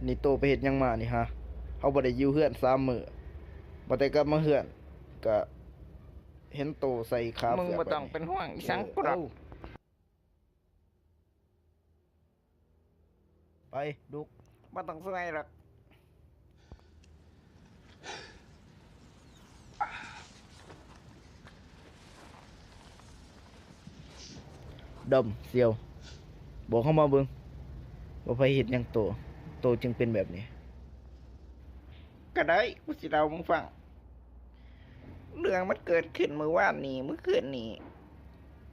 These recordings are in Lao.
ນີ້ໂຕໄປເຮັດຫຍັງມານີ້ຫະ? ເຮົາບໍ່ໄດ້ຢູ່ເຮືອນສາມມື້ ວ່າແຕ່ກັບມາເຮືອນກະເຫັນໂຕໃສ່ຂາເຟືອກ. ມຶງບໍ່ຕ້ອງເປັນຫ່ວງອີ່ສັງກູດອກ. ໄປ ລຸກ. ບໍ່ຕ້ອງຊ່ວຍດອກ. ດຳ ສ່ຽວ ບອກເຮົາມາເບິ່ງ ວ່າໃຜເຮັດຫຍັງໂຕ ໂຕຈຶ່ງເປັນແບບນີ້? ກະໄດ້ ກູຊິເລົ່າໃຫ້ມຶງຟັງ. ເລື່ອງມັນເກີດຂຶ້ນມື້ວານນີ້ ມື້ຄືນນີ້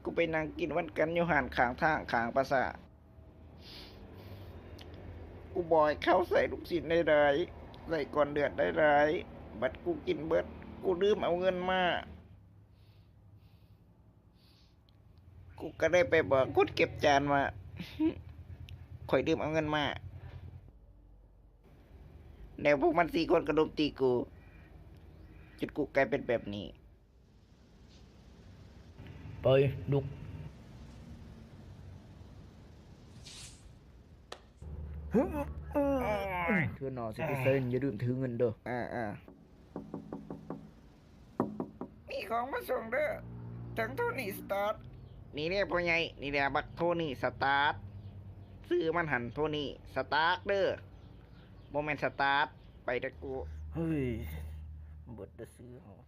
ກູໄປນັ່ງກິນມັນກັນຢູ່ຮ້ານຂ້າງທາງ ຂ້າງປ່າຊ້າ. ກູບອກໃຫ້ເຂົາໃສ່ລູກຊີ້ນຫຼາຍໆ ໃສ່ກ້ອນເລືອດຫຼາຍໆ ບັດກູກິນເບິດ ກູລືມເອົາເງິນມາ. ກູກະເລີຍໄປບອກຄົນເກັບຈານວ່າ ຂ້ອຍລືມເອົາເງິນມາ. ແລ້ວພວກມັນສີ່ຄົນກະລຸມຕີກູ ຈົນກູກາຍເປັນແບບນີ້. ໄປ ລຸກ. ເທື່ອໜ້າຊິໄປໃສ ຢ່າລືມຖືເງິນເດີ້. ເອີໆ. ມີຂອງມາສົ່ງເດີ້ ທັງໂທນີສະຕາກ. ນີ້ເດ້ພໍ່ໃຫຍ່ ນີ້ແຫຼະບັກໂທນີສະຕາກ. ຊື່ມັນຫັ້ນໂທນີສະຕາກເດີ້ ບໍ່ແມ່ນສະຕາກ. ໄປເດີ້ກູ. ເຮີ້ຍ ເບິດເດີ້ຊື່ເຮົາ.